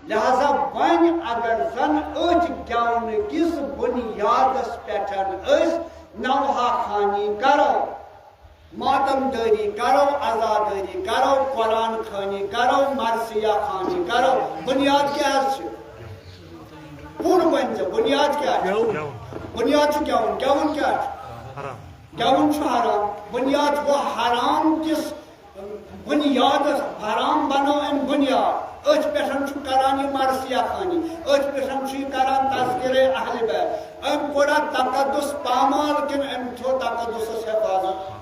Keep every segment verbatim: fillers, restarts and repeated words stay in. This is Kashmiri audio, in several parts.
لہذا وۄنۍ اگر زن أتھۍ گٮ۪ونہٕ کِس بُنیادس پٮ۪ٹھ أسۍ نوحہ خوانی کرو، ماتم دٲری کرو، عزادٲری کرو، قرآن خوانی کرو، مرثیہ خوانی کرو، بُنیاد کیٛاہ حظ چھُ؟ پوٗرٕ ؤنۍ زِ بُنیاد کیٛاہ چھُ؟ بُنیاد چھُ گٮ۪وُن۔ گٮ۪وُن کیٛاہ چھُ؟ حرام۔ گٮ۪وُن چھُ حرام۔ بُنیاد گوٚو حرام کِس بُنیادس، حرام بنوو أمۍ بُنیاد۔ أتھۍ پٮ۪ٹھ چھُ کران یہِ مرثیہ خوانی، أتھۍ پٮ۪ٹھ چھُ یہِ کران تذکرے اہل بیت۔ أمۍ کوٚرا تقدس پامال کِنہٕ أمۍ تھوٚو تقدسس حفاظت؟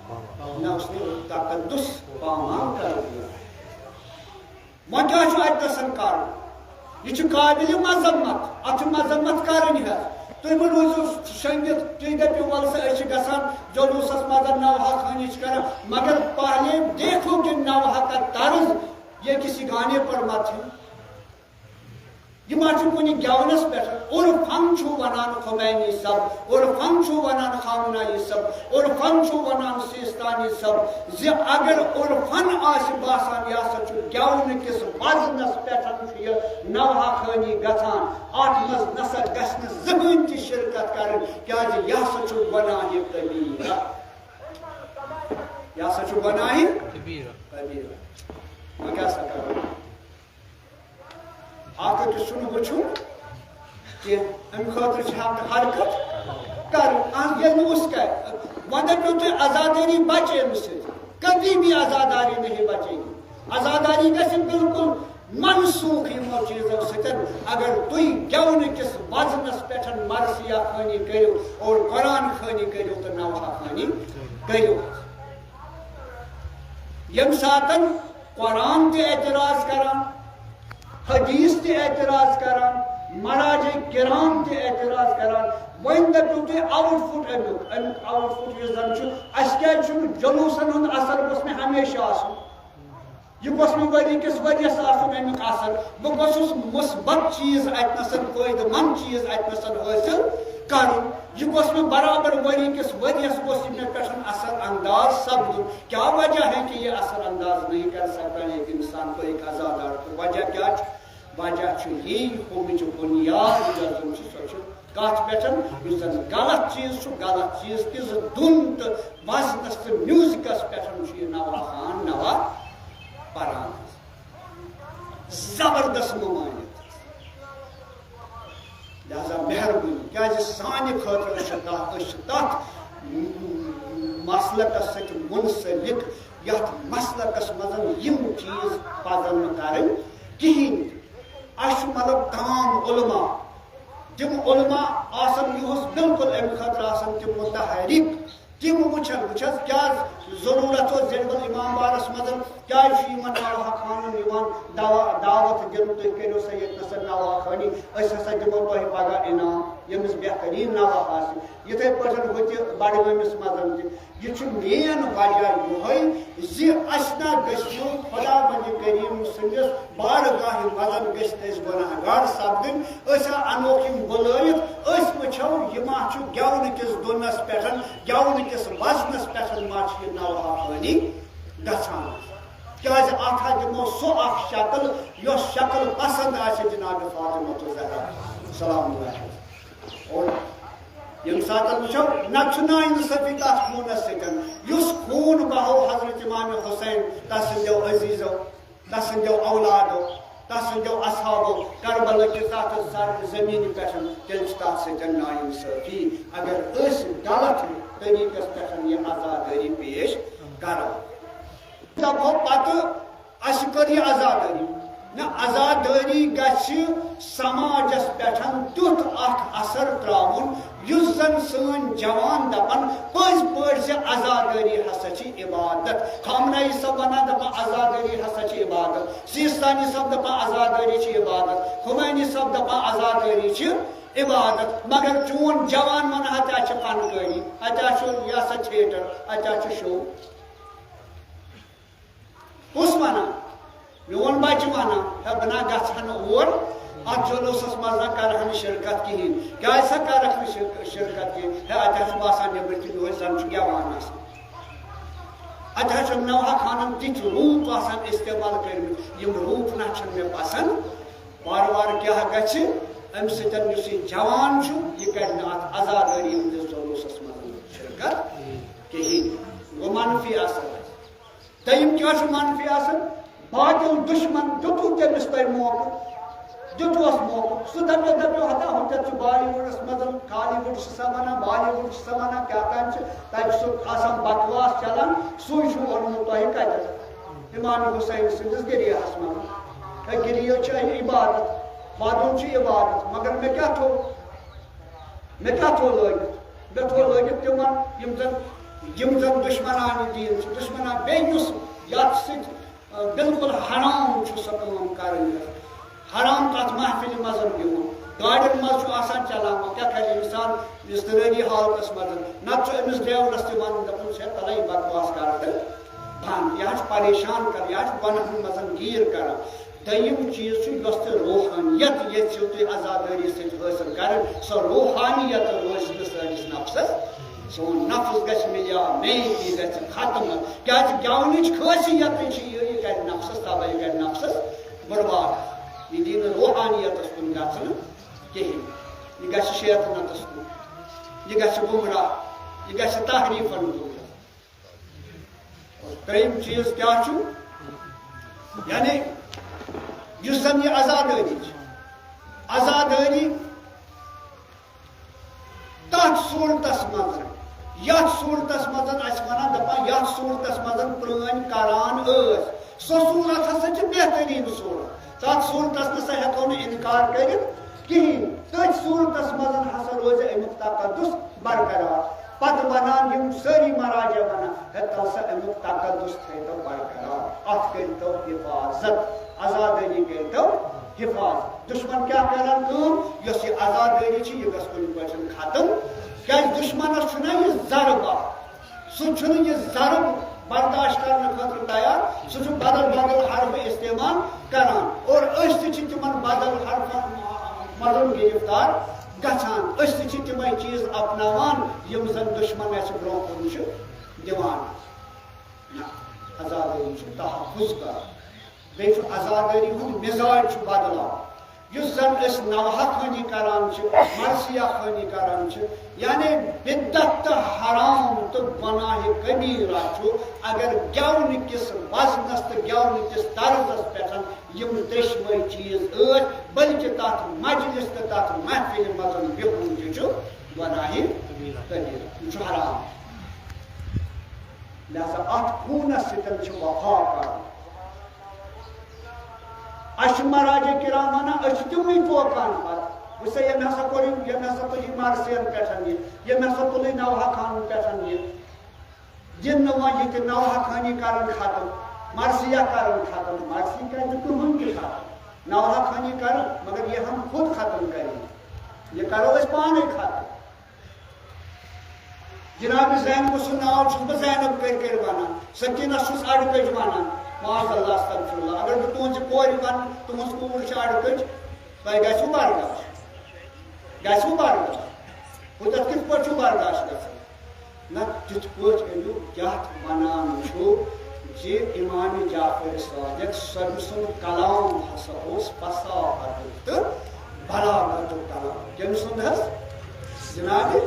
نہ، اس نے تقدس پامال کر دیا۔ وۄنۍ کیٛاہ چھُ اَتہِ گژھان کَرُن؟ یہِ چھُ قابلِ مذمت، اَتھ چھُ مذمت کَرٕنۍ حظ۔ تُہۍ مہٕ روٗزِو شۄنٛگِتھ، تُہۍ دٔپِو، "وَلہٕ سا، أسۍ چھِ گژھان جلوٗسَس منٛز، نوحہ خوانی چھِ کَران، مگر پہلے دیکھو کہ نوحہ کا طرز یہ کسی گانے پر مت ہے۔" یہِ ما چھُ کُنہِ گٮ۪ونَس پٮ۪ٹھ؟ عرفن چھُ وَنان خمینی صٲب، عرفن چھُ وَنان خامنائی صٲب، عرفن چھُ وَنان سیستانی صٲب زِ اگر عرفن آسہِ باسان، یہِ ہسا چھُ گٮ۪ونہٕ کِس وزنَس پٮ۪ٹھ چھُ یہِ نوحہ خوانی گژھان، اَتھ منٛز نسا گژھِ نہٕ زٕہٕنۍ تہِ شرکت کَرٕنۍ، کیٛازِ یہِ ہسا چھُ گۄناہِ کبیرہ۔ یہِ ہسا چھُ گۄناہِ کبیرہ۔ وۄنۍ کیٛاہ سا کَرو؟ اکھ أکِس چھُنہٕ وٕچھُن کینٛہہ، اَمہِ خٲطرٕ چھِ ہر، حرکت کرٕنۍ۔ اَہن، ییٚلہِ نہٕ أسۍ کرِ، وۄنۍ دٔپِو تُہۍ عزادٲری بچے أمِس سۭتۍ، کبھی بھی عزاداری نہیں بچے گی۔ عزاداری گژھِ بالکل منسوخ یِمو چیٖزو سۭتۍ۔ اگر تُہۍ گٮ۪ونہٕ کِس وزنس پٮ۪ٹھ مرثیہ خوانی کٔرِو اور قرآن خوانی کٔرِو تہٕ نوحہ خوانی کٔرِو، ییٚمہِ ساتن قرآن تہِ اعتراض کران، حدیث تہِ اعتراض کران، مراجع کرام تہِ اعتراض کران۔ وۄنۍ دٔپِو تُہۍ آوُٹ فُٹ اَمیُک، اَمیُک آوُٹ فُٹ یُس زن چھُ، اَسہِ کیٛازِ چھُنہٕ جلوٗسن ہُنٛد اثر گوٚژھ مےٚ ہمیشہِ آسُن؟ یہِ گوٚژھ مےٚ ؤری کِس ؤریَس آسُن اَمیُک اثر۔ بہٕ گوٚژھُس مثبت چیٖز اَتہِ نَسَن، فٲیدٕ مند چیٖز اَتہِ نَسَن حٲصِل کرُن۔ یہِ گوٚژھ مےٚ برابر ؤری کِس ؤریَس گوٚژھ یہِ مےٚ پٮ۪ٹھ اثر انداز سپدُن۔ کیا وجہ ہے کہ یہ اثر انداز نہیں کر سکتا ایک انسان کو، ایک عزادار کو؟ وجہ کیا چھُ؟ وجہ چھُ یی، ہُمِچ بُنیاد یۄس زن چھِ، سۄ چھِ کتھ پٮ۪ٹھ، یُس زن غلط چیٖز چھُ، غلط چیٖز کِس دُن تہٕ وزنس تہٕ میوٗزکس پٮ۪ٹھ چھُ یہِ نوحہ خوان نوحہ پران۔ زبردست ممانعت۔ لہذا مہربٲنی، کیازِ سانہِ خٲطرٕ چھِ تَتھ، أسۍ چھِ تَتھ مسلکس سۭتۍ منسلک، یَتھ مسلکس منٛز یِم چیٖز پَزَن نہٕ کَرٕنۍ کِہیٖنۍ تہِ۔ اَسہِ چھُ مطلب تمام علماء، تِم علماء آسَن یُہُس بالکل اَمہِ خٲطرٕ آسَن تِم متحرک، تِم وٕچھن، وٕچھ حظ، کیٛاہ ضروٗرت اوس زین الامام بارس منٛز؟ کیٛازِ چھُ یِمن نوحہ خوانن یِوان دوا-، دعوت دِنہٕ، "تُہۍ کٔرِو سا ییٚتہِ نَسَن نوحہ خوانی، أسۍ ہسا دِمو تۄہہِ پگاہ انعام، ییٚمِس بہتریٖن نوحہ آسہِ"؟ یِتھَے پٲٹھۍ ہُتہِ بڈگٲمِس منٛز تہِ۔ یہِ چھُ مین وجہ یِہوٚے زِ اَسہِ نہ گٔژھِو خۄداوندِ کریٖم سٕنٛدِس بارگاہہِ منٛز گٔژھۍ أسۍ گۄناہ گار سپدٕنۍ۔ أسۍ ہا انوکھ یِم بُلٲوِتھ، أسۍ وٕچھو یہِ ما چھُ گٮ۪ونہٕ کِس دُنس پٮ۪ٹھ، گٮ۪ونہٕ کِس وزنس پٮ۪ٹھ ما چھُ یہِ نوحہ خوانی گژھان۔ کیازِ اتھ ہا دِمو سُہ اکھ شکل، یۄس شکل پسند آسہِ جناب فاطمہ الزہرا سلام اللہ علیہا۔ اور ییٚمہِ ساتہٕ وٕچھو، نتہٕ چھُ ناانصٲفی تتھ خوٗنس سۭتۍ، یُس خوٗن بہو حضرت امام حسین، تسٕنٛدیو عزیزو، تسٕنٛدیو اولادو، تسٕنٛدیو اصحابو کربلا کہِ تتھ سر زمینہِ پٮ۪ٹھ، تیٚلہِ چھِ تتھ سۭتۍ ناانصٲفی۔ اگر أسۍ غلط طریقس پٮ۪ٹھ یہِ عزادٲری پیش کرو، دپو پتہٕ اسہِ کٔر یہِ عزادٲری۔ نہ، عزادٲری گژھِ سماجس پٮ۪ٹھ تیُتھ اکھ اثر تراوُن، یُس زن سٲنۍ جوان دپن پٔزۍ پٲٹھۍ زِ عزادٲری ہسا چھِ عبادت۔ خامنائی صٲب ونان، دپان عزادٲری ہسا چھِ عبادت۔ سیستانی صٲب دپان عزادٲری چھِ عبادت۔ خمینی صٲب دپان عزادٲری چھِ عبادت۔ مگر چون جوان ونان، اتہِ ہا چھِ فنکٲری، اتہِ ہا چھُ یہِ ہسا تھیٹر، اتہِ ہا چھُ شو۔ کُس ونان؟ میون بچہِ ونان، ہے، بہٕ نہ گژھٕ ہا نہٕ اور، اتھ جلوسس منٛز نہ کرٕ ہا نہٕ شرکت کہیٖنۍ۔ کیازِ سا کرکھ نہٕ شر-، شرکت کہیٖنۍ؟ ہے، اتہِ حظ چھُ باسان نیبرۍ کِنۍ یِہوٚے زن چھُ گٮ۪وان آسان۔ اتہِ حظ چھِ نوحہ خوانن تِتھۍ روٗپ آسان استعمال کٔرمٕتۍ، یِم روٗپ نہ چھِنہٕ مےٚ پسند۔ وارٕ وارٕ گژھِ، امہِ سۭتۍ یُس یہِ جوان چھُ، یہِ کرِ نہٕ اتھ عزادٲری ہٕنٛدِس جلوسس منٛز شرکت کِہیٖنۍ۔ گوٚو منفی اثر۔ دوٚیِم کیٛاہ چھُ منفی اثر؟ باطل دُشمن دیُتوٕ تٔمِس تۄہہِ موقعہٕ، دیُتوس موقعہٕ، سُہ دپیو، دپیو، ہتا ہُتٮ۪تھ چھُ بالی وُڈس منٛز، ہالی وُڈ چھُ سا ونان، بالی وُڈ چھُ سا ونان، کیٛاہ تام چھُ تتہِ سُہ آسان بکواس چلان، سُے چھُ اوٚنمُت تۄہہِ کتٮ۪تھ؟ امام حسین سٕنٛدِس گریہس منٛز۔ ہے، گریہ چھِ عبادت، ودُن چھُ عبادت، مگر مےٚ کیٛاہ تھوٚو؟ مےٚ کیٛاہ تھوٚو لٲگِتھ؟ مےٚ تھوٚو لٲگِتھ تِمن، یِم زن، یِم زن دُشمنان دین چھِ، دُشمنان، بیٚیہِ یُس یتھ سۭتۍ، آ، بالکل حرام چھُ سۄ کٲم کرٕنۍ۔ حرام تتھ محفلہِ منٛز بِہُن، گاڑٮ۪ن منٛز چھُ آسان چلاوان، کیٛاہ کرِ انسان اضطراری حالتس منٛز؟ نتہٕ چھُ أمِس ڈرایورس تہِ ونُن، دپُن، "ژےٚ تلے بکواس کر تہٕ بنٛد، یہِ حظ چھُ پریشان کران، یہِ حظ چھُ گۄناہن منٛز گیٖر کران۔" دوٚیِم چیٖز چھُ، یۄس تہِ روحانیت یژھِو تُہۍ عزادٲری سۭتۍ حٲصِل کرٕنۍ، سۄ روحانیت روزِ نہٕ سٲنِس نفسس۔ سون نفس گژھِ ملیا میتی گژھِ ختم، کیازِ گٮ۪ونٕچ خٲصیتٕے چھِ یہِ، یہِ کرِ نفسس تباہ، یہِ کرِ نفسس برباد۔ یہِ دی نہٕ روحانیتس کُن گژھنہٕ کِہیٖنۍ۔ یہِ گژھِ شیطنتس کُن، یہِ گژھِ گمراہ، یہِ گژھِ تحریفن کُن۔ ترٛیٚیِم چیٖز کیٛاہ چھُ؟ یعنی یُس زن یہِ عزادٲری چھِ، عزادٲری تتھ صورتس منٛز، یتھ صورتس منٛز أسۍ ونان دپان، یتھ صورتس منٛز پرٲنۍ کران ٲسۍ، سۄ صورت ہسا چھِ بہتریٖن صورت۔ تتھ صورتس نہ سا ہٮ۪کو نہٕ انکار کٔرِتھ کِہیٖنۍ۔ تٔتھۍ صورتس منٛز ہسا روزِ امیُک تقدس برقرار۔ پتہٕ ونان یِم سٲری مراجع ونان، ہے، تل سا امیُک تقدس تھٲیتو برقرار، اتھ کٔرتو حفاظت، عزادٲری کٔرتو حفاظت۔ دشمن کیٛاہ کران کٲم؟ یۄس یہِ عزادٲری چھِ، یہِ گژھِ کُنہِ پٲٹھۍ ختم۔ کیٛازِ دشمنس چھُنہ یہِ ضرب اکھ، سُہ چھُنہٕ یہِ ضرب برداشت کرنہٕ خٲطرٕ تیار، سُہ چھُ بدل بدل حرفہٕ استعمال کران۔ اور أسۍ تہِ چھِ تِمن بدل حرفن منٛز گرفتار گژھان۔ أسۍ تہِ چھِ تِمے چیٖز اپناوان، یِم زن دشمن اسہِ برونٛہہ کُن چھُ دِوان۔ نہ، عزادٲری چھُ تحفظ کران۔ بیٚیہِ چھُ عزادٲری ہُنٛد مزاج چھُ بدلان۔ یُس زن أسۍ نوحہ خوٲنی کران چھِ، مرثیہ خوٲنی کران چھِ، یعنی بدعت تہٕ حرام تہٕ گۄناہِ کبیرہ چھُ، اگر گٮ۪ونہٕ کِس وزنس تہٕ گٮ۪ونہٕ کِس طرزس پٮ۪ٹھ یِم ترٛیٚشوَے چیٖز ٲسۍ، بلکہِ تتھ مجلس تہٕ تتھ محفلہِ منٛز بِہُن تہِ چھُ گۄناہِ کبیرہ، یہِ چھُ حرام۔ لہذا اتھ خوٗنس سۭتۍ چھُ وفا کرُن۔ اسہِ چھِ مراجع کرام ونان، أسۍ چھِ تِمنٕے ٹوکان پتہٕ۔ وٕچھ سا، ییٚمۍ ہسا کوٚر یہِ، ییٚمۍ ہسا تُل یہِ مرثین پٮ۪ٹھ یہِ، ییٚمۍ ہسا تُل یہِ نوحہ خوانن پٮ۪ٹھ یہِ۔ یِن نہٕ وۄنۍ یہِ تہِ نوحہ خوٲنی کرن ختم، مرثیہ کرن ختم، مرثی کرِ نہٕ کٕہٕنۍ تہِ ختم۔ نوحہ خوٲنی کرن، مگر یہ ہم خود ختم کریں، یہ کرو أسۍ پانے ختم۔ جناب زینب سُنٛد ناو چھُس بہٕ زینب کٔرۍ کٔرۍ ونان، سکینہ چھُس اڑٕ کٔج ونان، معاذ اللہ، استغفر اللہ۔ اگر بہٕ تُہنٛزِ کورِ ونہٕ، تُہنٛز کوٗر چھِ اڑٕ کٔج، تۄہہِ گژھِوٕ برداشت؟ گژھِوٕ برداشت؟ ہُتتھ کِتھ پٲٹھۍ چھُ برداشت گژھان؟ نہ، تِتھ پٲٹھۍ اَمیُک یَتھ وَنان چھُ زِ امام جعفر صادق صٲبۍ سُنٛد کلام ہسا اوس فصاحتُک تہٕ بلاغتُک کلام۔ کٔمۍ سُنٛد حظ؟ جناب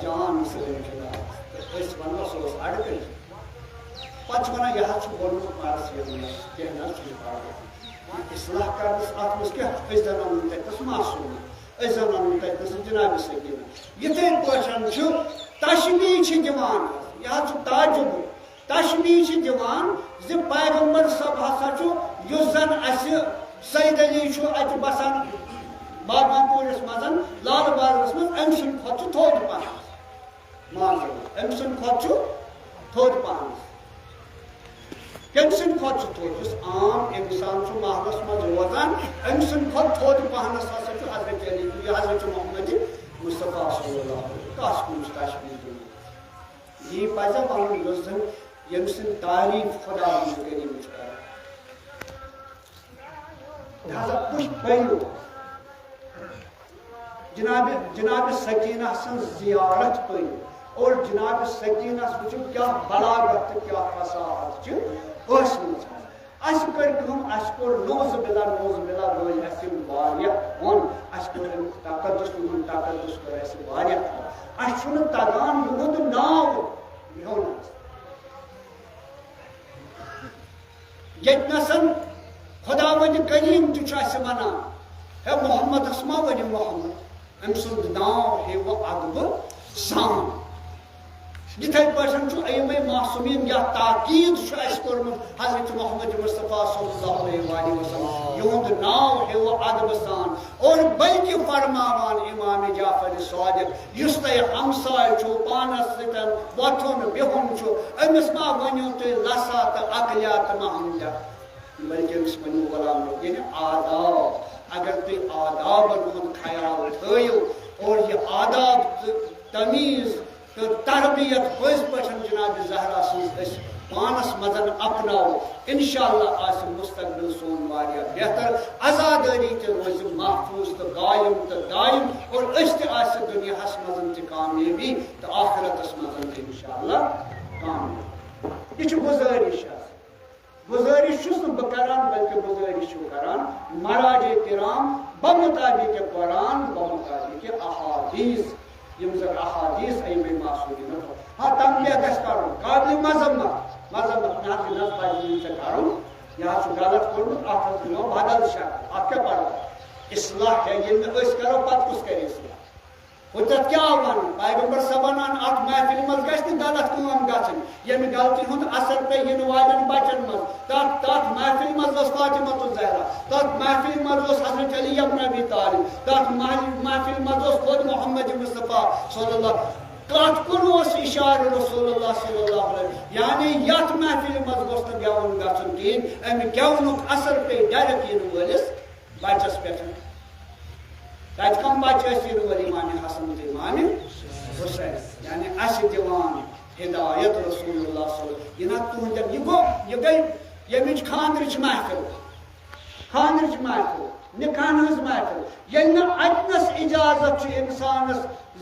جان سٲنۍ جناب۔ تہٕ أسۍ وَنو سُہ اوس اَڑٕ کٔنۍ۔ پَتہٕ چھِ وَنان یہِ حظ چھُ ووٚنمُت پَرَس یِمَن، کینٛہہ نہ حظ چھُنہٕ پَرواے۔ اصلاح کرنس اتھ منٛز کیٛاہ؟ أسۍ زن انو تتہِ نس معصوم، أسۍ زن انو تتہِ نس جناب سکینہ۔ یِتھے پٲٹھۍ چھُ تشبیہ چھِ دِوان، یہِ حظ چھُ تعجب، تشبیہ چھِ دِوان زِ پیغمبر صٲب ہسا چھُ، یُس زن اسہِ سید علی چھُ اتہِ بسان باغان پوٗرِس منٛز، لال بازرس منٛز، أمۍ سٕنٛدِ کھۄتہٕ چھُ تھوٚد پہن۔ معذرت، أمۍ سٕنٛدِ کھۄتہٕ چھُ تھوٚد پہنس۔ کٔمۍ سٕنٛدِ کھۄتہٕ چھُ تھوٚد؟ یُس عام انسان چھُ محلس منٛز روزان، أمۍ سٕنٛدِ کھۄتہٕ تھوٚد پہنس ہسا چھُ حضرت علی، یہِ حضرت محمد مصطفیٰ صلی اللہ علیہ وسلم۔ کس کُن چھُ تشبیہ دیُن؟ یی پزِ ونُن، یُس زن، ییٚمۍ سٕنٛدِ تعریف خدا کریم چھُ کران۔ لہذا تُہۍ پٔرِو جناب، جناب سکینہ سٕنٛز زیارت پٔرِو اور جناب سکینہ وٕچھِو کیٛاہ بلاغت تہٕ کیٛاہ فصاحت چھِ ٲسمٕژ۔ اَسہِ کٔر کٲم، اَسہِ کوٚر نعوذ باللہ، نعوذ باللہ، گوٚو اَسہِ یِم واریاہ اَسہِ کوٚر اَمیُک تقدس، تُہُنٛد تقدس کوٚر اَسہِ واریاہ کَم۔ اَسہِ چھُنہٕ تَگان یِہُنٛد ناو ہیوٚن حظ۔ ییٚتہِ نَسَن خۄداوندِ کریٖم تہِ چھُ اَسہِ وَنان، ہے محمدَس ما ؤنِو محمد، أمۍ سُنٛد ناو ہیٚیِو ادبہٕ سان۔ یِتھَے پٲٹھۍ چھُ أئمَے معصومیٖن یا تاکید چھُ اَسہِ کوٚرمُت حضرت محمد مصطفیٰ صلی اللہ علیہ وآلہ وسلم، یِہُنٛد ناو ہیٚیِو ادبہٕ سان۔ اور بلکہِ فرماوان امام جعفر صادق، یُس تۄہہِ ہمساے چھُو، پانس سۭتۍ وۄتھُن بِہُن چھُ، أمِس ما ؤنِو تُہۍ لسا تہٕ اقلیا تہٕ محمدہ، بلکہِ أمِس ؤنِو غلام رب، یعنی آداب۔ اگر تُہۍ آدابن ہُنٛد خیال تھٲیِو اور یہِ آداب تہٕ تمیٖز تہٕ تربیت پٔزۍ پٲٹھۍ جناب زہرا سٕنٛز أسۍ پانس منٛز اپناوو، انشاءاللہ آسہِ مستقبل سون واریاہ بہتر، عزادٲری تہِ روزِ محفوظ تہٕ قٲیِم تہٕ دٲیِم، اور أسۍ تہِ آسہِ دُنیاہس منٛز تہِ کامیٲبی تہٕ آخرتس منٛز تہِ انشاءاللہ کامیٲبی۔ یہِ چھِ گُزٲرِش حظ، گُزٲرِش چھُس نہٕ بہٕ کران، بلکہِ گُزٲرِش چھُ کران مراجع کرام بمطابق قرآن، بمطابق احادیث، یِم زن احادیث أئمہ معصومینو۔ ہاں، تنبیہ گژھِ کرُن، قابل مذمت، مذمت نہ حظ، یہِ نہ حظ پزِ نہٕ ژےٚ کرُن، یہِ حظ چھُ غلط کوٚرمُت، اتھ حظ دِمو بدل شکل، اتھ کیٛاہ پرواے؟ اصلاح ہے ییٚلہِ نہٕ أسۍ کرو، پتہٕ کُس کرِ اصلاح؟ ہُتٮ۪تھ کیٛاہ وَنُن؟ پیغمبر صٲب وَنان، اَتھ محفِلہِ منٛز گژھِ نہٕ غلط کٲم گژھٕنۍ، ییٚمہِ غلطی ہُنٛد اثر پیٚیہِ یِنہٕ والٮ۪ن بَچَن منٛز۔ تَتھ، تَتھ محفِلہِ منٛز ٲس فاطمۃ الزہرا، تَتھ محفِلہِ منٛز اوس حضرت علی ابن ابی طالب، تَتھ محل-، محفِلہِ منٛز اوس خود محمد مصطفیٰ صلی اللہ۔ کَتھ کُن اوس اِشارٕ رسول اللہ صلی اللہ علیہ وسلم؟ یعنی یَتھ محفِلہِ منٛز گوٚژھ نہٕ گٮ۪وُن گژھُن کِہیٖنۍ، اَمہِ گٮ۪ونُک اثر پیٚیہِ direct یِنہٕ وٲلِس بَچَس پٮ۪ٹھ۔ تَتہِ کَم بَچہٕ ٲسۍ یِنہٕ وٲلۍ؟ امام حسن تہٕ امام حسین، یعنی اَسہِ دِوان ہدایت رسول اللہ صلی اللہ علیہ وسلم۔ یہِ نہ تُہُنٛد، یہِ گوٚو، یہِ گٔے ییٚمِچ خانٛدرٕچ محفِل، خانٛدرٕچ محفِل، نِکاحَن ہٕنٛز محفِل۔ ییٚلہِ نہٕ اَتہِ نَس اِجازت چھُ اِنسانَس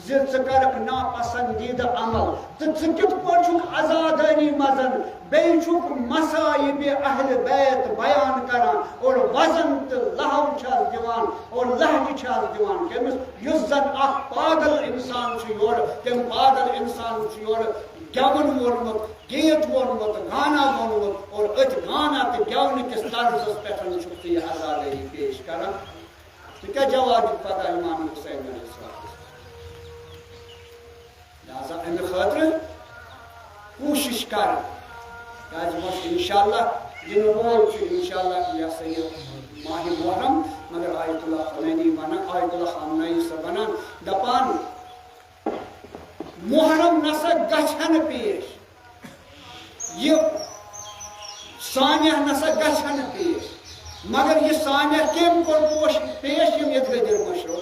زِ ژٕ کَرَکھ ناپسندیدٕ عمل، تہٕ ژٕ کِتھ پٲٹھۍ چھُکھ عزادٲری منٛز، بیٚیہِ چھُکھ مصائب اہل بیت بیان کران اور وزن تہٕ لہو چھس دِوان اور لہجہٕ چھس دِوان کٔمِس؟ یُس زن اکھ پاگل انسان چھُ یورٕ، تٔمۍ پاگل انسان چھُ یورٕ گٮ۪وُن ووٚنمُت، گیت ووٚنمُت، گانا ووٚنمُت اور أتھۍ گانا تہٕ گٮ۪ونہٕ کِس طرزس پٮ۪ٹھ چھُکھ ژٕ یہِ عزادٲری پیش کران۔ ژٕ کیٛاہ جواب دِکھ پگاہ امام حسین علیہ السلام؟ لہذا امہِ خٲطرٕ کوٗشِش کرٕنۍ، کیٛازِ وۄنۍ چھُ انشاءاللہ یِنہٕ وول چھُ انشاءاللہ یہِ ہسا یہِ ماہِ محرم، مگر آیت اللہ خمینی ونان، آیت اللہ خامنائی صٲب ونان، دپان، محرم نسا گژھِ نہٕ پیش، یہِ سانحہ نسا گژھِ نہٕ پیش، مگر یہِ سانحہ کٔمۍ کوٚر پوش-، پیش؟ یِم اِرد گٔدیٖر مٔشرو۔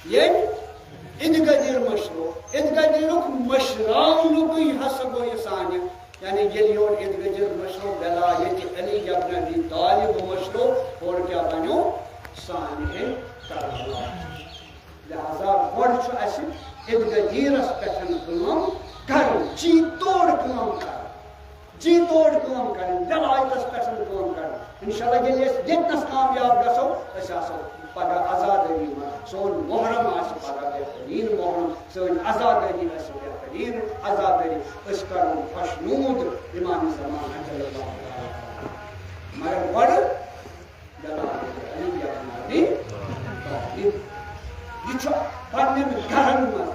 ییٚمۍ اِرد گٔدیٖر مٔشرو، اِرد گٔدیٖرُک مٔشراونُکُے ہسا گوٚو یہِ سانحہ۔ یعنی ییٚلہِ یور اِرد گٔدیٖر مٔشرو، ولایت علی ابن ابی طالب مٔشرو، اور کیٛاہ بنیو؟ سانحہ کربلا۔ لہذا گۄڈٕ چھُ اَسہِ اِرد گٔدیٖرَس پٮ۪ٹھ کٲم کَرٕنۍ، جی توڑ کٲم کَرٕنۍ، جی توڑ کٲم کَرٕنۍ، ولایتَس پٮ۪ٹھ کٲم کَرٕنۍ۔ انشاءاللہ ییٚلہِ أسۍ ییٚتنَس کامیاب گژھو، أسۍ آسو پگاہ عزادٲری منٛز، سون محرم آسہِ پگاہ بہتریٖن محرم، سٲنۍ عزادٲری آسہِ بہتریٖن عزادٲری، أسۍ کَرو خۄشنوٗد امام زمان عجل اللہ تعالیٰ۔ مگر گۄڈٕ ولایت علی ابن ابی طالب۔ یہِ چھُ پننٮ۪ن گرن منٛز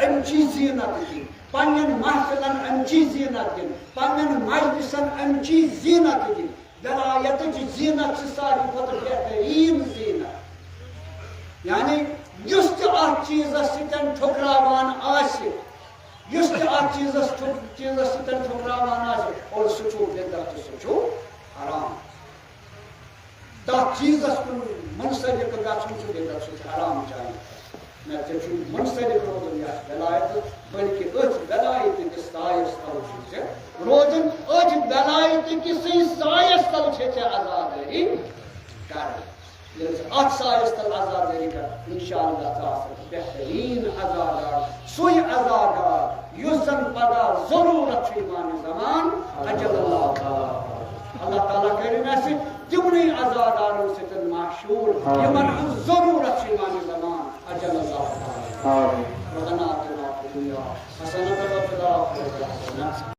امچی زینت دِنۍ، پننٮ۪ن محفلن امچی زینت دِنۍ، پننٮ۪ن مجلسن امچی زینت دِنۍ۔ ولایتٕچ زینت چھِ ساروی کھۄتہٕ بہتریٖن زینت۔ یعنی یُس تہِ اتھ چیٖزس سۭتۍ ٹھُکراوان آسہِ، یُس تہِ اتھ چیٖزس ٹھُک-، چیٖزس سۭتۍ ٹھُکراوان آسہِ، اور سُہ چھُ بدعت، سُہ چھُ حرام۔ تَتھ چیٖزَس کُن منسلک گژھُن چھُ بدعت، سُہ چھُ حرام جایہِ۔ نہ، ژےٚ چھُے منسلک روزُن یَتھ ولایتَس، بلکہِ أتھۍ ولایتہٕ کِس سایَس تَل چھُے ژےٚ روزُن، أتھۍ ولایتہٕ کِسٕے سایَس تَل چھے ژےٚ عزادٲری کَرٕنۍ۔ ییٚلہِ ژٕ اَتھ سایَس تَل عزادٲری کَرَکھ، انشاءاللہ ژٕ آسَکھ بہتریٖن عزادار، سُے عزادار یُس زَن پگاہ ضروٗرت چھُ امام زمان عجل اللہ تعالیٰ۔ اللہ تعالیٰ کٔرِنۍ اَسہِ تِمنٕے عزادارن سۭتۍ محشوٗر، یِمن ہٕنٛز ضروٗرت چھِ حسنة وفي الآخرة حسنة.